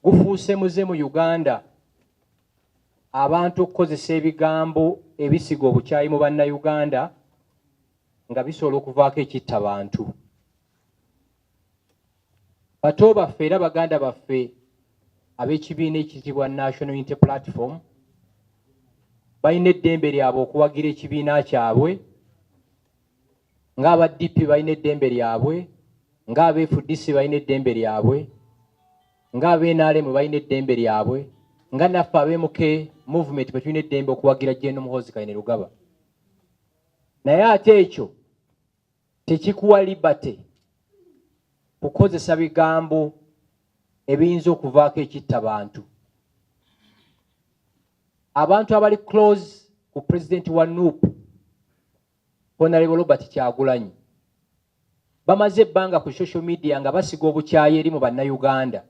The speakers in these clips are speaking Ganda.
Gufuuse muze mu Uganda abantu okukozesa ebigambo ebisiga obukyayi mu Bannayuganda nga bisobola okuvaako ekitta bantu. Bato baffe era baganda baffe ab'ekibiina ekiyitibwa National Unity Platform balina eddembe lyabwe okuwagira ekibiina kyabwe, ng'aba DP balina eddembe lyabwe, ng'aba FDC balina eddembe lyabwe, ng'aba NRM balina eddembe lyabwe, nga naffe ab'e MK Movement bwe tulina eddembe okuwagira Gen Muhoozi Kainerugaba. Naye ate ekyo tekikuwa liberty kukozesa bigambo ebiyinza okuvaako ekitta bantu. Abantu abali close ku pulezidenti wa NUP, Honorable Robert Kyagulanyi, bamaze ebbanga ku social media nga basiga obukyayi eri mu Bannayuganda,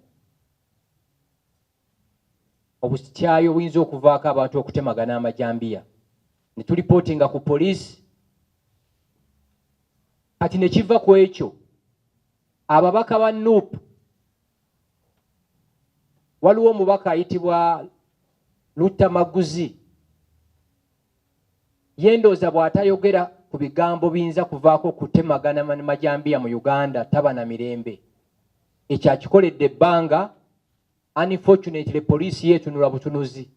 obukyayi obuyinza okuvaako abantu okutemagana amajambiya, ne tulipootinga ku poliisi. Kati ne kiva ku ekyo, ababaka ba NUP, waliwo omubaka ayitibwa Luttamaguzi, ye ndowooza bw'atayogera ku bigambo biyinza kuvaako kutemagana majambiya mu Uganda taba na mirembe. Ekyo akikoledde ebbanga. Unfortunately, poliisi yeetunula butunuzi.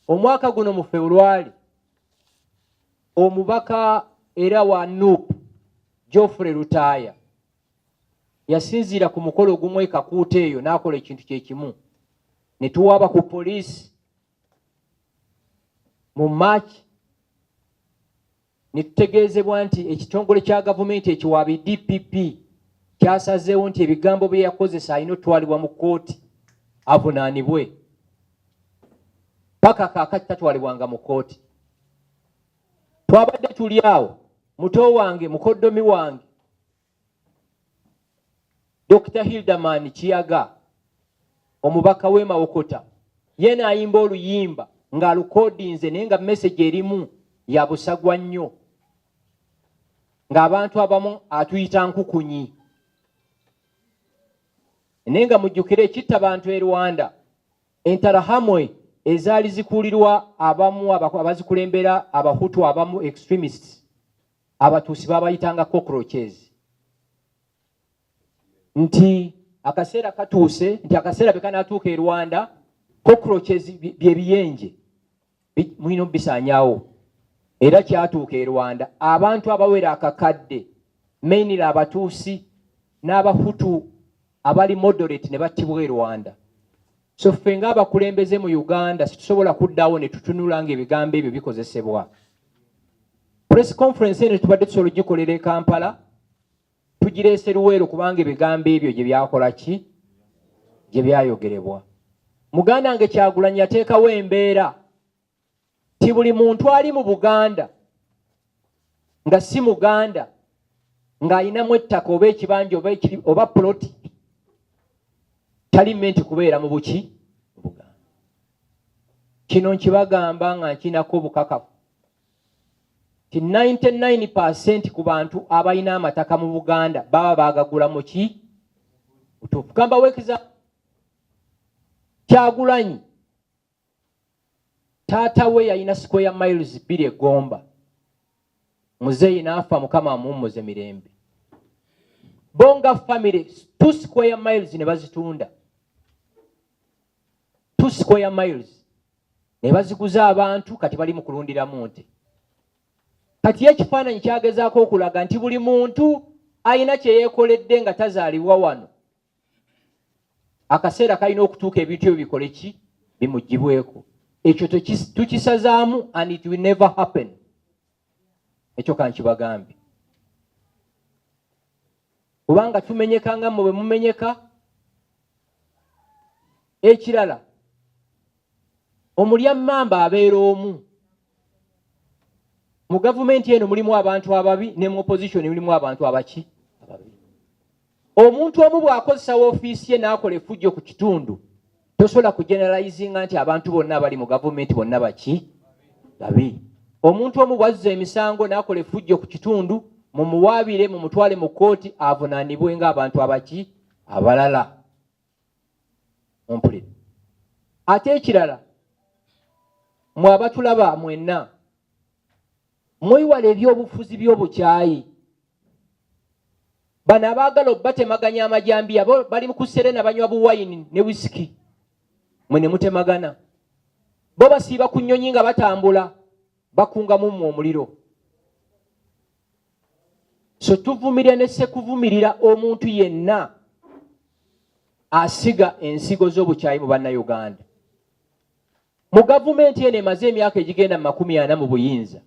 Omwaka guno mu February, omubaka era wa NUP Geoffrey Lutaaya yasinziira ku mukolo ogumu e Kakuuto eyo n'akola ekintu kye kimu, ne tuwaaba ku poliisi mu March, ne tutegeezebwa nti ekitongole kya gavumenti ekiwaabi DPP kyasazeewo nti ebigambo bye yakozesa alina otwalibwa mu kkooti avunaanibwe. Paka kaakati tatwalibwanga mu kkooti. Twabadde tuli awo, muto wange, mukoddomi wange, Dr Hilderman Kiyaga, omubaka w'e Mawokota, ye n'ayimba oluyimba ng'alukoodinze, naye nga message erimu ya busagwa nnyo, ng'abantu abamu atuyita nkukunyi. Naye nga mujjukire ekitta bantu e Rwanda, Interahamwe ezaali zikulirwa abamu abazikulembera Abahutu abamu extremists, Abatuusi babayitanga cockroaches, nti akaseera katuuse, nti akaseera bwe kanaatuuka e Rwanda, cockroaches bye biyenje mulina obisaanyaawo. Era kyatuuka e Rwanda, abantu abawera akakadde, mainly Abatuusi n'Abahutu abali moderate, ne battibwa e Rwanda. So ffe ng'abakulembeze mu Uganda situsobola kuddawo ne tutunula ng'ebigambo ebyo bikozesebwa. Press conference eno tubadde tusobola ogikolera e Kampala, tugireese Luweero kubanga ebigambo ebyo gye byakola ki, gye byayogerebwa. Muganda nge Kyagulanyi yateekawo embeera ti buli muntu ali mu Buganda nga si Muganda ng'alinamu ettaka oba ekibanja oba ploti tali meant kubeera mu buki Buganda. Kino nkibagamba nga nkinako obukakafu ti 99% ku bantu abalina amataka mu Buganda baba baagagula mu ki butuufu. Gamba wekiza Kyagulanyi taata we yalina square miles 2 e Gomba, muzeeyi n'afa, Mukama amuwummuze mirembe. Bo nga family 2 square miles ne bazitunda, 2 square miles ne baziguza abantu, kati bali mu kulundiramu nte. Kati ekifaananyi kyagezaako okulaga nti buli muntu alina kye yeekoledde nga tazaalibwa wano, akaseera kalina okutuuka ebintu ebyo bikole ki, bimugibweko. Ekyo tukisazaamu and it will never happen. Ekyo kankibagambe, kubanga tumenyeka nga mmwe bwe mumenyeka. Ekirala, omulya mmamba abeera omu. Mu gavumenti eno mulimu abantu ababi, ne mu opposition mulimu abantu abaki ababi. Omuntu omu bw'akozesa woofiisi ye n'akola effujjo ku kitundu, tosobola kugeneralizinga nti abantu bonna abali mu gavumenti bonna baki babi. Omuntu omu bw'azza emisango n'akola effujjo ku kitundu, mumuwaabire, mumutwale mu kkooti, avunaanibwe ng'abantu abaki abalala. Mumpulire. Ate ekirala, mwe abatulaba mwenna, mwewala ebyobufuzi by'obukyayi. Bano abaagala obbatemaganya amajambiya bo bali mu kuserena, banywa buwayini ne wisiki, mwe ne mutemagana. Bo basiiba ku nnyonyi nga batambula, bakungamu mmwe omuliro. So tuvumirira ne sekuvumirira omuntu yenna asiga ensigo z'obukyayi mu Bannayuganda. Mu gavumenti eno emaze emyaka egigenda mu 40 mu buyinza,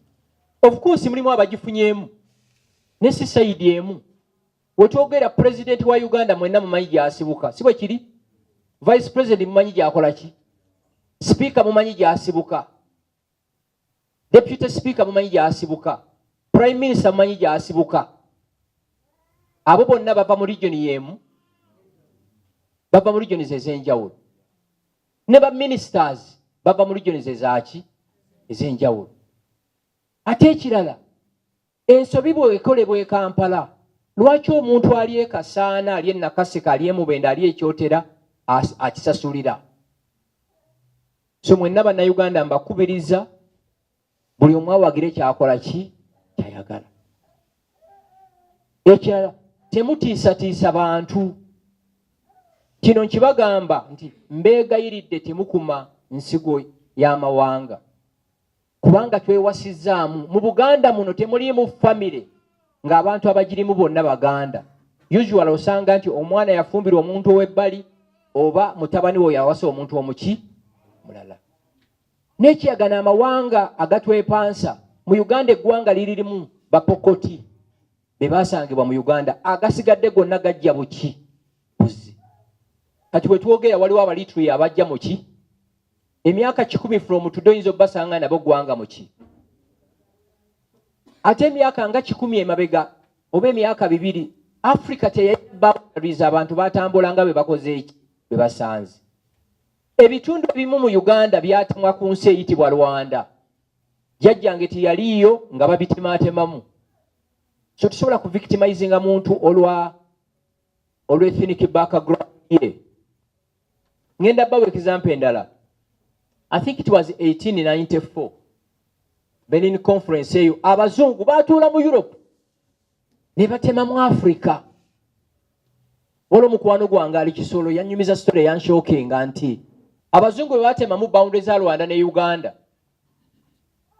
of course mulimu abagifunyeemu, ne si side emu. Wetwogera, pulezidenti wa Uganda mwenna mumanyi gyasibuka, si bwe kiri? Vice president mumanyi gyakola ki? Sipiika mumanyi gyasibuka, deputy speaker mumanyi gyasibuka, prime minister mumanyi gyasibuka. Abo bonna bava mu region yemu? Bava mu regions ez'enjawulo. Ne ba ministers bava mu regions ezaki? Ez'enjawulo. Ate ekirala, ensobi bwekolebwa e Kampala, lwaki omuntu ali e Kasaana, ali e Nakaseka, ali e Mubende, ali Ekyotera akisasulira? So mwenna Bannayuganda mbakubiriza, buli omu awagire kyakola ki kyayagala. Ekirala, temutiisatiisa bantu. Kino nkibagamba nti mbeegayiridde, temukuma nsigo y'amawanga, kubanga twewasizaamu. Mu Buganda muno temuliimu famire ng'abantu abagirimu bonna Baganda. Usual osanga nti omwana yafumbirwa omuntu ow'ebbali, oba mutabani we yawasa omuntu omuki mulala. N'ekiyagana, amawanga agatwepansa mu Uganda, eggwanga liririmu Bapokoti be basangibwa mu Uganda, agasigadde gonna gajja buki buzi. Kati bwe twogera, waliwo Abalitria abajja muki emyaka 100 from today, oyinza obbasanga nabo ggwanga muki. Ate emyaka nga 100 emabega oba emyaka 200, Africa teyaboundaries, abantu batambula nga bwe bakoze eki bwe basanze. Ebitundu ebimu mu Uganda byatemwa ku nsi eyitibwa Rwanda, jjajjange teyaliiyo nga babitematemamu. So tusobola kuvictimizinga muntu olwa ethnic background ye. Ngenda bawa example endala. I think it was 1894, Berlin Conference eyo, abazungu batuula mu Europe ne batema mu Africa. Waliwo omukwano gwange ali Kisolo, yanyumiza story eyanshockinga nti abazungu bwe batemamu boundary za Rwanda ne Uganda,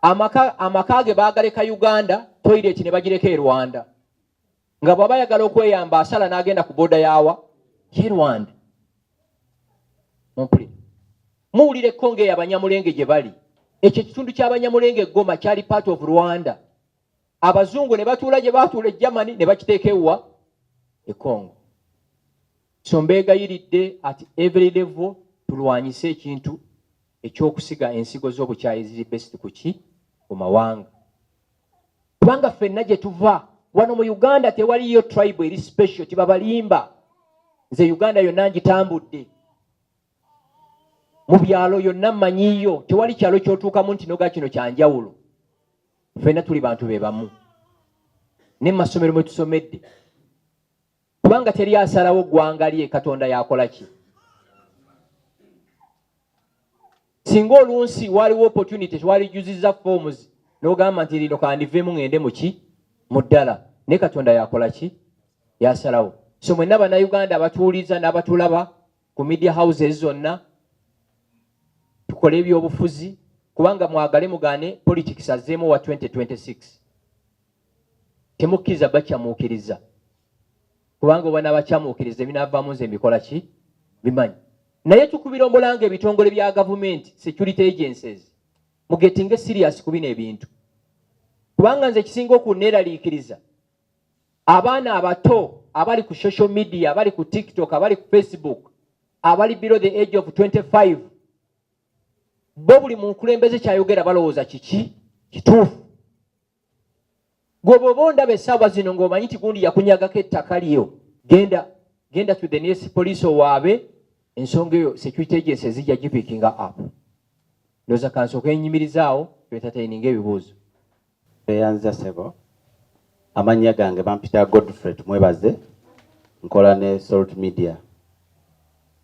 amaka ge baagaleka Uganda, toilet ne bagireka e Rwanda, nga bw'aba ayagala okweyamba asala n'agenda ku border yawa ye Rwanda. Mumpulire, muwulira ekkongo eyo Abanyamulenge gye bali. Ekyo ekitundu ky'Abanyamulenge, Goma, kyali part of Rwanda. Abazungu ne batuula gye batuula e Germany ne bakiteeka ewa e Congo. So mbeegayiridde, at every level tulwanyise ekintu ekyokusiga ensigo z'obukyayi ziri based ku ki? Ku mawanga, kubanga ffenna gye tuva wano mu Uganda tewaliyo tribe eri special, tibabalimba. Nze Uganda yonna ngitambudde, mu byalo yonna mmanyiyo, tewali kyalo kyotuukamu nti noga kino kyanjawulo. Ffenna tuli bantu be bamu, ne mu masomero mwe tusomedde, kubanga teri asalawo ggwanga lye, Katonda yakola ki. Singa olunsi waliwo opportunity, twalijuzizza forms n'ogamba nti lino kandiveemu ŋŋende muki mu ddala, naye Katonda yakola ki? Yasalawo. So mwenna Bannayuganda abatuwuliza n'abatulaba ku media houses zonna, tukole ebyobufuzi, kubanga mwagale mugaane, politics azzeemu wa 2026. Temukkiriza bakyamuukiriza, kubanga oba n'abakyamuukiriza ebinaavaamu nze mbikola ki bimanyi. Naye tukubira omulanga ebitongole bya gavumenti, security agencies, mugettinge serious ku bino ebintu, kubanga nze ekisinga okunneeraliikiriza, abaana abato abali ku social media, abali ku TikTok, abali ku Facebook, abali below the age of 25, bo buli mukulembeze kyayogera balowooza kiki kituufu. Gwe bw'oba ondaba essaawa zino ng'omanyi nti gundi yakunyagako ettaka lyo, genda, genda to the nearest police owaabe ensonga eyo. Security agency zijja gipickinga up. Ndowooza kansooke nyimirizaawo, entertaininga ebibuuzo. Eyanza ssebo, amannya gange bampita Godfrey Tumwebaze, nkola ne Salt Media.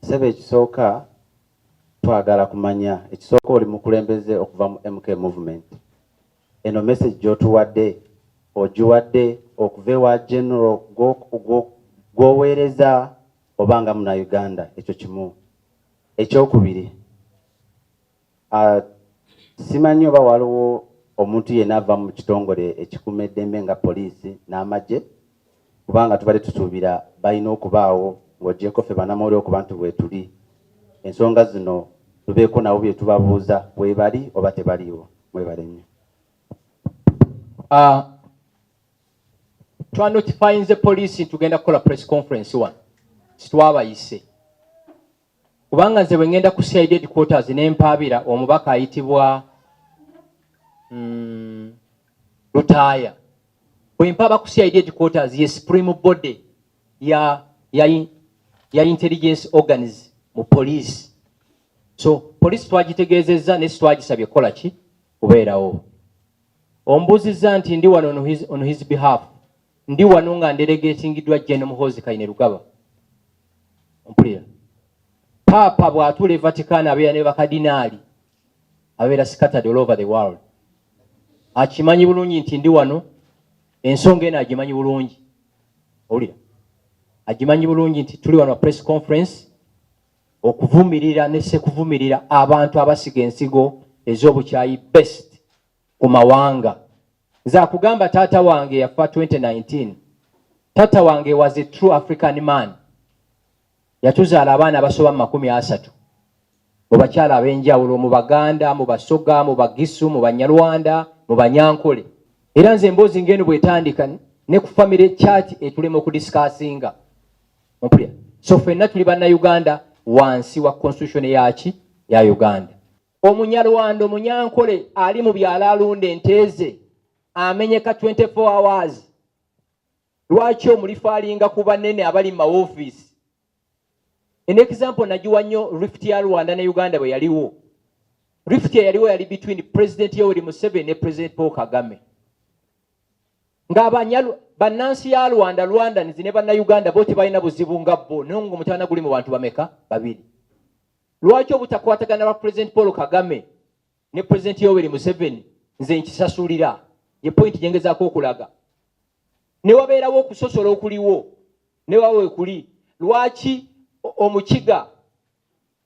Ssebo, ekisooka twagala kumanya, ekisooka oli mukulembeze okuva mu MK Movement. Eno message gy'otuwadde, ogiwadde okuva ewa general gw'oweereza oba nga Munnayuganda? Ekyo kimu. Ekyokubiri, simanyi oba waliwo omuntu yenna ava mu kitongole ekikuuma eddembe nga poliisi n'amagye, kubanga tubadde tusuubira balina okubaawo ng'ogyeko ffe bannamawulire okuba nti bwetuli ensonga zino tubeeko nabo bye tubabuuza, bwebali oba tebaliiwo. Mwebale nnyo. Twanotifyinze poliisi nti tugenda kukola press conference wano. Sitwabayise kubanga nze bwe ngenda ku CID headquarters ne mpaabira omubaka ayitibwa Lutaaya, bwe mpaaba ku CID headquarters, ye supreme body ya intelligence organs mu police. So police twagitegeezezza naye sitwagisabye kukola ki kubeerawo. Ombuuzizza nti ndi wano on his behalf. Ndi wano nga ndelegatingiddwa Gen Muhoozi Kainerugaba. Ompulira? Paapa bw'atuula e Vatican abeera ne bakadinaali abeera scattered all over the world. Akimanyi bulungi nti ndi wano. Ensonga eno agimanyi bulungi. Owulira? Agimanyi bulungi nti tuli wano press conference okuvumirira ne sekuvumirira abantu abasiga ensigo ez'obukyayi best ku mawanga. Nze akugamba, taata wange yafa 2019. Taata wange was a true African man. Yatuzaala abaana abasoba mu 30 mu bakyala ab'enjawulo, mu Baganda, mu Basoga, mu Bagisu, mu Banyarwanda, mu Banyankole. Era nze emboozi ng'eno bw'etandika ne ku family chat etulema okudiscussinga. Ompulira? So ffenna tuli Bannayuganda wansi wa constitution yaki ya Uganda. Omunyarwanda, Omunyankole ali mu byalo alunda ente ze amenyeka 24 hours. Lwaki omureferringa ku banene abali mu mawofiisi? An example nagiwa nnyo, rift ya Rwanda ne Uganda bwe yaliwo. Rift eyaliwo yali between President Yoweri Museveni ne President Paul Kagame, ng'abanyalu bannansi ya Rwanda, Rwandans ne Bannayuganda bo tebalina buzibu nga bo, naye nga omutaana guli mu bantu bameka? Babiri. Lwaki obutakwatagana lwa President Paul Kagame ne President Yoweri Museveni? Nze nkisasulira. Ye point gyengezaako okulaga. Ne wabeerawo okusosola okuliwo ne wawe wekuli. Lwaki Omukiga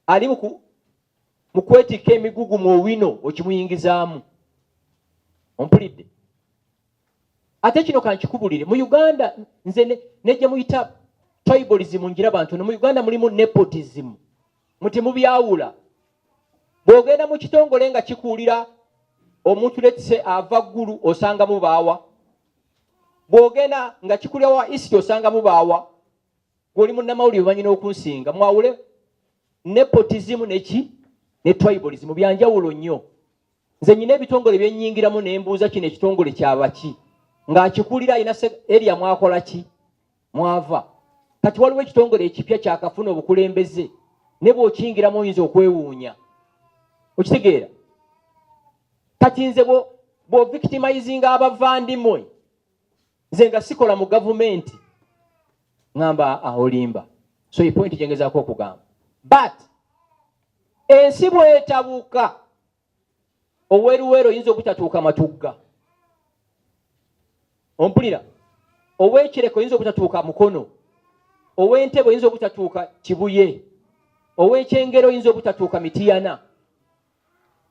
ali mu kwetikka emigugu mu Owino okimuyingizaamu? Ompulidde? Ate kino kankikubulire, mu Uganda nze nejja muyita tribalism, ngira bantu no mu Uganda mulimu nepotism, muti mubyawula. Bw'ogenda mu kitongole nga kikuulira omuntu, let's say ava Ggulu, osanga mubaawa. Bw'ogenda nga kikulira wa East, osanga mubaawa. Gw'oli munnamawulire, omanyi n'okunsinga. Mwawule nepotism neki ne tribalism, byanjawulo nnyo. Nze nyina ebitongole byennyingiramu ne mbuuza, kino ekitongole kyabaki? Ng'akikulira alina area mwakola ki, mwava. Kati waliwo ekitongole ekipya kyakafuna obukulembeze, ne bw'okiyingiramu oyinza okwewuunya. Okitegeera? Kati nze bw'ovictimizinga abavandimwe, nze nga sikola mu gavumenti, ŋŋamba olimba. So ye point gyengezaako okugamba. But ensi bwetabuka, oweruweru oyinza obutatuuka Matugga. Ompulira? Ow'Ekireka oyinza obutatuuka Mukono, ow'Entebe oyinza obutatuuka Kibuye, ow'Ekyengero oyinza obutatuuka Mitiyana.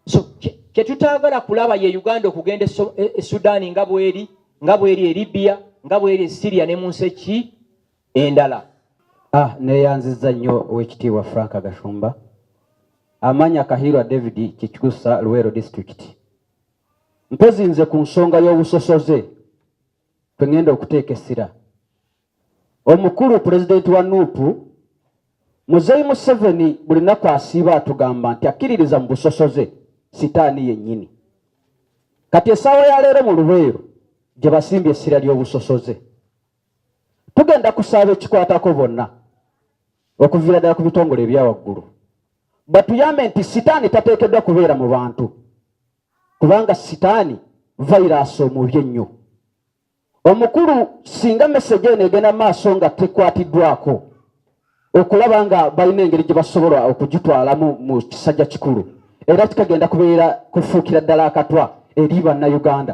So kyetutaagala kulaba ye Uganda okugenda e Sudaani nga bweri e Libya, nga bweri e Syria ne mu nsi eki endala. Ah, neeyanziza nnyo, Oweekitiibwa Frank Gashumba. Amannya Kahirwa David, Kikusa, Luweero District. Mpozi nze ku nsonga y'obusosoze kwe ŋŋenda okuteeka essira. Omukulu Pulezidenti wa NUP, Muzeeyi Museveni, buli nnaku asiiba atugamba nti akkiririza mu busosoze sitaani yennyini. Kati essaawa ya leero mu Luweero gye basimbye essira ly'obusosoze. Tugenda kusaaba ekikwatako bonna okuviira ddala ku bitongole ebya waggulu batuyambe nti sitaani tateekeddwa kubeera mu bantu, kubanga sitaani virus omubi ennyo. Omukulu, singa message eno egenda maaso nga tekwatiddwako. Okulaba nga balina engeri gye basobola okugitwalamu mu kisajja kikulu, era kikagenda kubeera kufuukira ddala akatwa eri Bannayuganda.